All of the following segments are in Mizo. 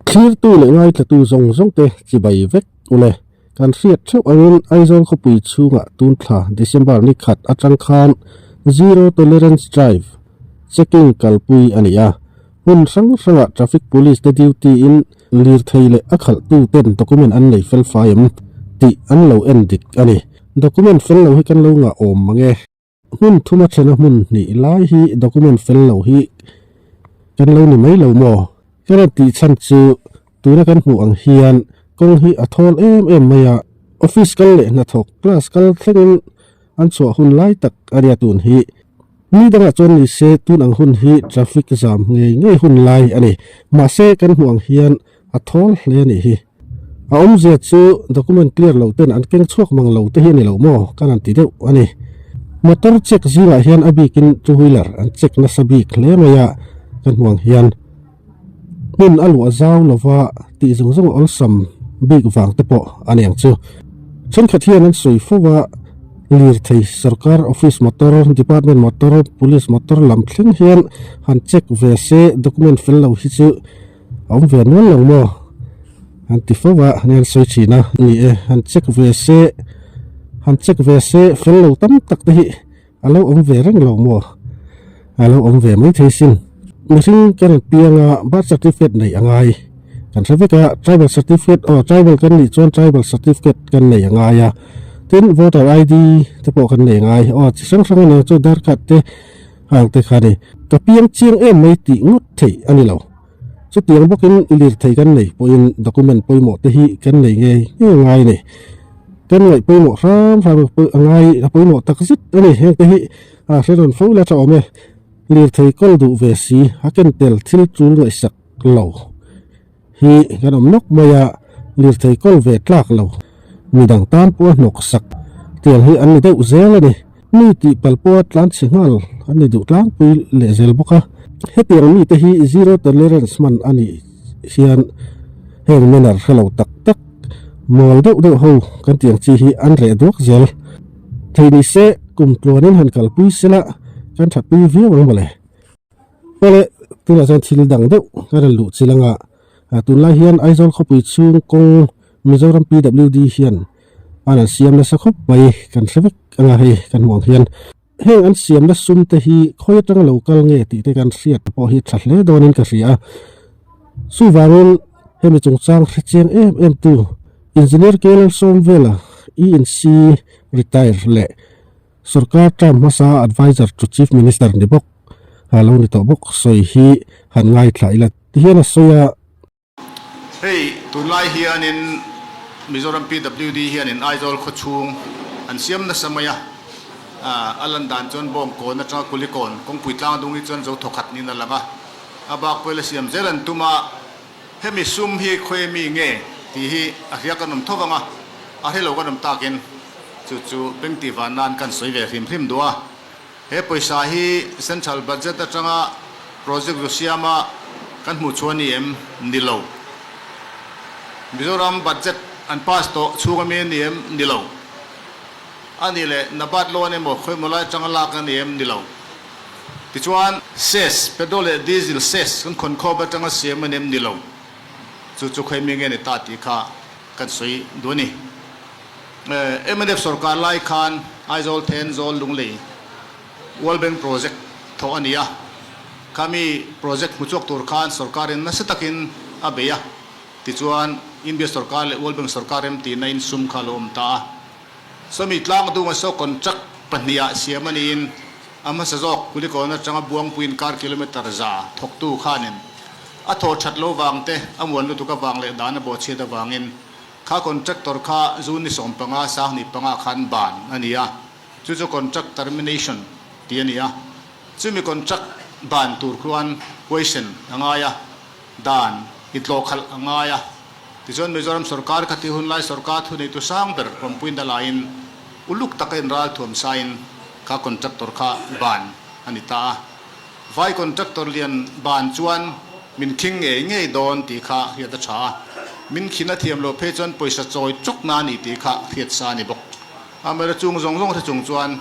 Thlirtu leh ngaithlatu zawng zawngte chibai vek ule. Kan hriat theuh angin Aizawl khawpui chhungah tun thla December ni khat atang khan Zero Tolerance Drive checking kalpui a ni a. Hmun hrang hrangah traffic police te duty in lirthei leh a khalhtu ten document an nei fel fai em tih an lo en dik a ni. Document fel lo hi kan lo ngah awm mang e. Hmun thuma thena hmun hnih lai hi document fel lo hi kan lo ni mai lo maw? Ka rawn tih chhan chu tuna kan hmuh ang hian kawng hi a thawl em em mai a, office kal leh hnathawk class kal thlengin an chhuah hun lai tak a nia tun hi. Ni dangah chuan ni se tun ang hun hi traffic jam ngei ngei hun lai a ni. Mahse kan hmuh ang hian A thawl hle a nih hi. A awmzia chu document clear loh ten an keng chhuak mang lo te hi a ni lo maw? Kan han ti deuh a ni. Motor check zingah hian a bikin two wheeler an check nasa bik hle mai a, kan hmuh ang hian hmun a luah zau lova tih zawng zawng a awlsam bik vang te pawh a ni ang chu. Thenkhat hian an sawi fo a, lirthei sorkar office motor, department motor, police motor lam thleng hian han check ve se document fel lo hi chu A awm ve nual lo maw? An ti fo a, ni an sawi thin a, ni e, han check ve se, han check ve se fel lo tam tak te hi a lo awm ve reng lo maw? A lo awm ve mai thei sin. Mihring ka rawn piang a, birth certificate neih a ngai. Kan hre vek a, tribal certificate, aw tribal kan nih chuan tribal certificate kan nei a ngai a, tin voter ID te pawh kan nei a ngai, aw chi hrang hrang a nia chu dar card te hang te kha a ni. Ka piang chiang em mai tih ngawt theih a ni lo. Chutiang bawkin lirthei kan nei pawhin document pawimawh te hi kan nei ngei ngei ngai a ni. Kan ngaih pawimawh hram hram a ngai a pawimawh tak zet a ni. Heng te hi a hre rawn fo la tha awm e. Lirthei kawl duh ve si a ken tel thil tul ngaihsak lo hi kan awm nawk mai a, lirthei kawl ve tlak lo midang tan pawh a hnawksak tiang hi an ni deuh zel a ni. Mi tih pal pawha tlan chhe nghal an ni duh tlangpui leh zel bawk a. Hetiang mite hi zero tolerance hman a nih hian heng manner hre lo tak tak mawl deuh deuh ho kan tih ang chi hi an reh duak zel. Thei ni se kum tluanin han kalpui sela kan thatpui viau ang mawle. Awle tunah chuan thil dang deuh ka rawn luh chil anga tunlai hian Aizawl khawpui chhung kawng Mizoram PWD hian an an siam nasa khawp mai kan hre vek anga hei kan hmuh ang hian heng an siamna sum te hi khawi atanga lo kal nge tih te kan hriat pawh hi tha hle dawnin ka hria a chuvangin hemi chungchang hre chiang em em tu engineer K Lalsawmvela ENC retire leh Sorkar term hmasa adviser to chief minister ni bawk a lo ni tawh bawk sawi hi han ngaithla ila tihian a sawi a. Hei tunlai hianin Mizoram PWD hianin Aizawl khawchhung an siam nasa mai a, a lan dan chuan Bawngkawn atanga Kulikawn kawngpui tlang dung hi chuan zo thawkhat niin a lang a, a bak pawh ila siam zel an tum a, hemi sum hi khawi mi nge tih hi a hria kan awm tho vang a, a hrelo kan awm takin chu chu bengtih van nan kan sawi ve hrim hrim duh a. He pawisa hi Central Budget atanga project zu siama kan hmuh chhuah a ni em? Ni lo. Mizoram Budget an pass tawh chhung ami a ni em? Ni lo. A nih leh NABARD loan emaw khawimaw lai atanga lak a ni em? Ni lo. Tichuan, Cess, petrol leh diesel cess kan khawn khawp atanga siam a ni em? Ni lo. Chu chu khawi mi nge ni ta tih kha kan sawi duh a ni. Mnf sorkar lai khan Aizawl Thenzawl Lunglei World Bank project thawh a ni a, khami project hmu chhuak tur khan sorkarin nasa takin a bei a, tichuan India sorkar leh World Bank sorkar remtihna in sum kha a lo awm ta a. Sawmi tlang dunga saw contract pahniha siam a niin a hmasa zawk Kulikawn atanga Buangpuiin kar kilometre 100 thawktu khanin a thawh that lo vang te, a muan lutuk avang leh dan a bawhchhiat avangin Kha contractor kha June ni 15 25 khan ban a ni a, chu chu contract termination tih a ni a. Chumi contract ban tur khuan question a ngai a, dan i tlawhkhalh a ngai a. Tichuan Mizoram sorkar kha tih hunlai sorkar thuneitu sang ber pawmpuina laiin uluk taka inral thuam sain kha contractor kha ban a ni ta a. Vai contractor lian ban chuan min khing ngei ngei dawn tih kha hriat a tha a, min khin a thiam loh phei chuan pawisa chawi chawk na a ni tih kha hriat sa a ni bawk. Amaherawhchu chung zawng zawng hre chung chuan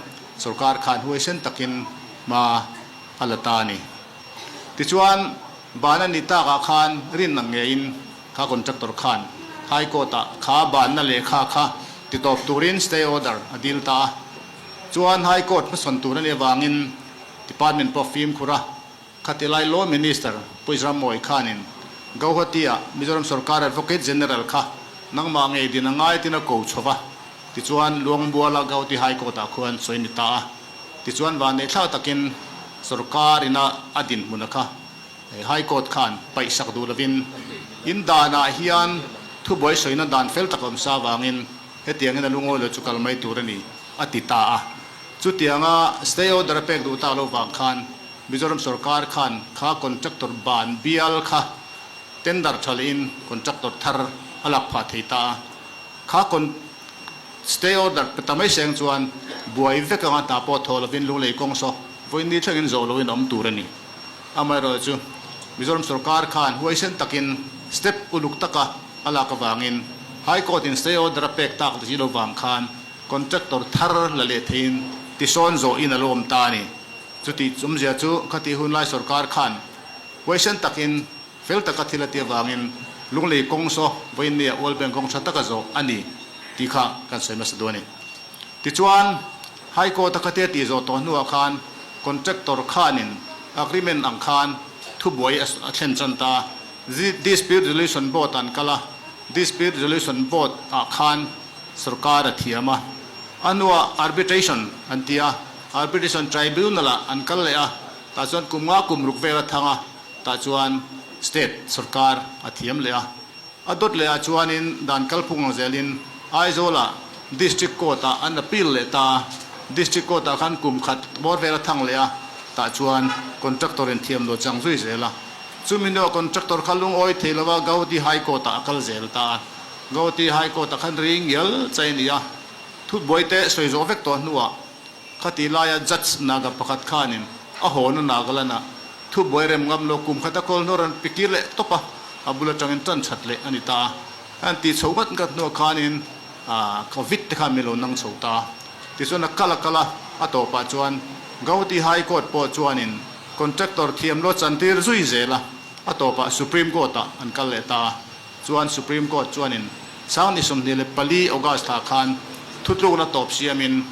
sorkar khan huaisen takin hma a la ta a ni. Tichuan, ban a ni takah khan rin ang ngeiin. Kha contractor khan High Court ah kha banna lehkha kha titawp turin stay order a dil ta a. Chuan High Court hmasawn tur a nih avangin Department pawh fimkhur a, Khatilai Law Minister Pu Israel Mawi khanin Gauhati-ah Mizoram Sorkar Advocate General kha nangmah ngei din a ngai tin a ko chho va, tichuan Luangbuala Gauhati High Court-ah khuan sawi ni ta a. Tichuan vanneihthlak takin sorkar ina a dinhmun a kha High Court khan paihsak duh lovin in danah hian thubuai sawina dan fel tak awm sa avangin hetiangin a lungawi lo chu kal mai tur a ni a ti ta a. Chutianga stay order a pek duh tak lo vang khan Mizoram sorkar khan kha contractor ban bial kha tender tha lehin contractor thar a lak phah thei ta a. Kha con stay order pe ta mai seng chuan buai vek anga hna pawh thaw lovin lunglei kawng saw vawiin thlengin zawh loin a awm tur a ni. Amaherawhchu chu Mizoram sorkar khan huaisen takin step uluk taka a lak avangin High Court in stay order a pek tak zil avang khan contractor thar la leh theiin tisawn zawhin a lo awm ta a ni. Chuti chumzia chu khatih hunlai sorkar khan huaisen takin fel taka thil a ti avangin Lunglei kawng saw vawiin nia World Bank kawng tha taka zawh a ni tih kha kan sawi hmasa duh a ni. Tichuan, High Court a khatia tih zawh tawh hnuah khan contractor khanin agreement ang khan thubuai a thlen chan ta. Dispute Resolution Board an kal a, Dispute Resolution Board ah khan sorkar a thiam a. A hnuah arbitration an ti a, Arbitration Tribunal ah an kal leh a, tah chuan kum nga kum ruk vel a thang a, tah chuan state sorkar a thiam leh a. A dawt leh ah chuanin dan kalphung ang zelin Aizawlah District Court ah an appeal leh ta a, District Court ah khan kum khat bawr vel a thang leh a, tah chuan contractor in thiam lo chang zui zel a. Chumi hnuah contractor kha lungawi thei lova Gauhati High Court ah a kal zel ta a, Gauhati High Court ah khan ri ngial chai a ni a, thutbuai te sawi zawh vek tawh hnuah Khati laia Judge Naga pakhat khanin a hawn a Nagaland-ah thubuai rem ngam lo kum khat a kawl hnuah rawn pikir leh tawp a, a bul atangin tan that leh a ni ta a. An tih chho ngat ngat hnuah khanin Covid te khan min lo nang chho ta a. Tichuan a kal a kal a, a tawpah chuan Gauhati High Court pawh chuanin contractor thiam lo chantir zui zel a, a tawpah Supreme Court-ah an kal leh ta a. Chuan Supreme Court chuanin Sangni 24 August ah khan thutlukna tawp siamin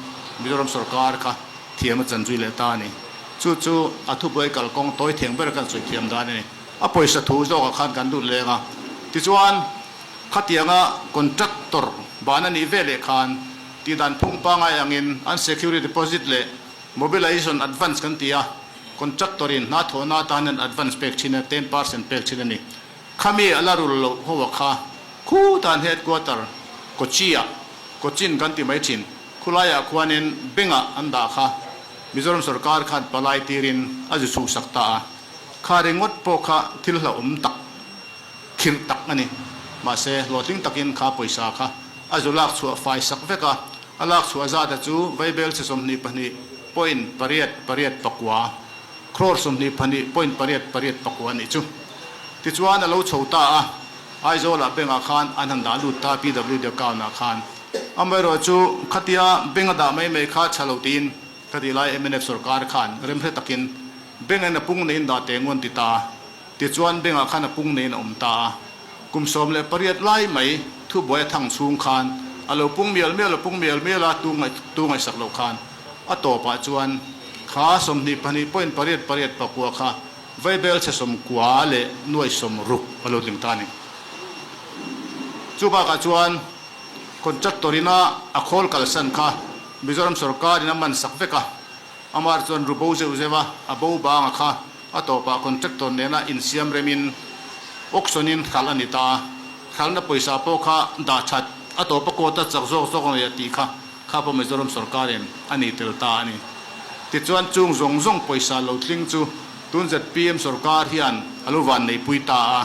Mizoram sorkar kha thiam a chanzui leh ta a ni. Chu chu a thubuai kalkawng tawi thiang ber kan sawi thiam dan a ni. A pawisa thu zawkah khan kan lut leng a. Tichuan khatianga contractor ban a nih ve leh khan tihdan phung pangai angin an security deposit leh mobilization advance kan ti a, contractor in hna thawhna atan hian advance pek thin a, 10% pek thin a ni. Khami a la rul loh ho a kha khu tan headquarter Kochi ah, Cochin kan ti mai thin, khulaiah khuanin bank-ah an dah kha Mizoram sorkar khan palai tirin a zu chhuhsak ta a, kha ringawt pawh kha thil hlauhawm tak, khirh tak a ni. Mahse, hlawhtling takin kha pawisa kha a zu lak chhuah fai sak vek a, a lak chhuah zata chu vaibel chhe 22 point pariat pariat pakua. Crore 22 point 8 8 pakua a nih chu. Tichuan a lo chho ta a, Aizawlah bank-ah khan an han dah lut ta PWD account-ah khan. Amaherawh chu khatia bank a dah mai mai kha tha lo tiin ka tih lai mnf sorkar khan remhre takin bank in a pung neiin dah teh ngun ti ta a. Tichuan bank-ah khan a pung neiin a awm ta a. Kum 18 lai mai thubuai a thang chhung khan a lo pung mial mial a pung mial mial a tu ngaihsak loh khan a tawpah chuan kha 22 point 8 8 pakua kha vaibel chhe 90 leh nuai 60 a lo tling ta a ni. Chu bakah chuan contractor ina a khawl kalsan kha Mizoram sorkar in a man sak vek a, amah chuan ru bo zeuh zeuh a, a bo banga kha a tawpah contractor nena insiam remin auction in hralh a ni ta a, hralhna pawisa pawh kha dah that a tawpa court a chak zawk zawk a nei a tih kha Kha pawh Mizoram sorkarin a nei tel ta a ni. Tichuan chung zawng zawng pawisa lo tling chu tun zpm sorkar hian a lo van neipui ta a,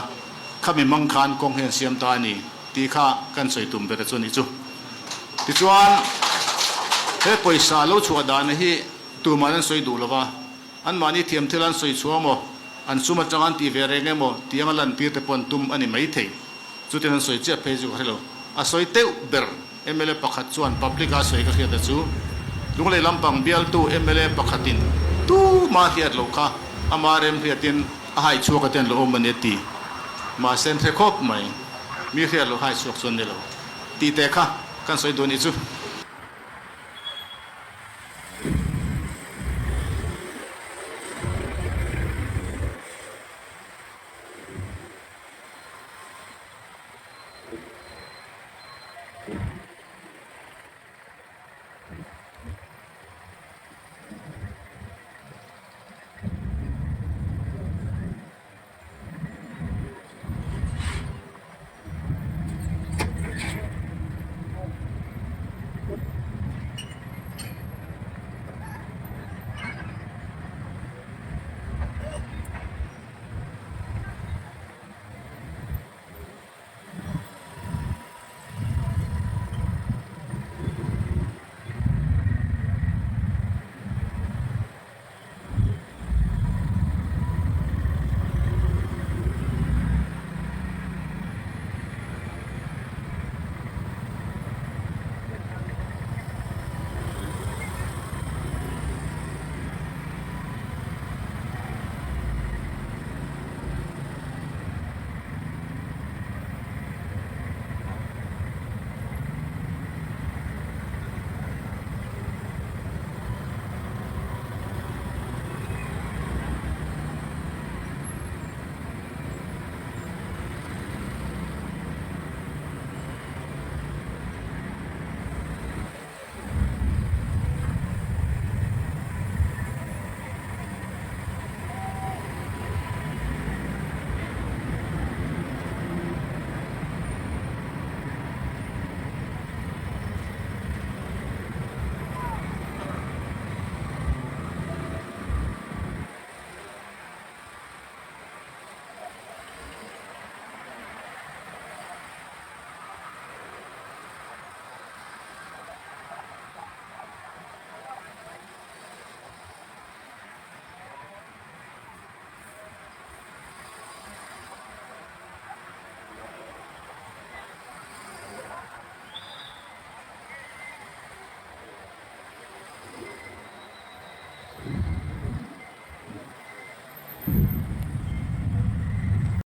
khami mang khan kawng hi an siam ta a ni tih kha kan sawi tum ber chu a nih chu. Tichuan he pawisa lo chhuah dana hi tuman an sawi duh lo va, anmahni thiam thil an sawi chhuah maw, an sum atanga an tih ve reng emaw tih anga lantir te pawh an tum a ni maithei. Chutin an sawi chiah phei chu ka hre lo. A sawi teuh ber. Mla pakhat chuan public a sawi ka hriat a chu Lunglei lampang bialtu mla pakhatin tuma hriat loh kha ama remhriatin a hai chhuak a ten lo awm a ni a ti. Mahse an hre khawp mai. Mi hriat loh hai chhuak chuan ni lo. Tih te kha kan sawi duh a nih chu.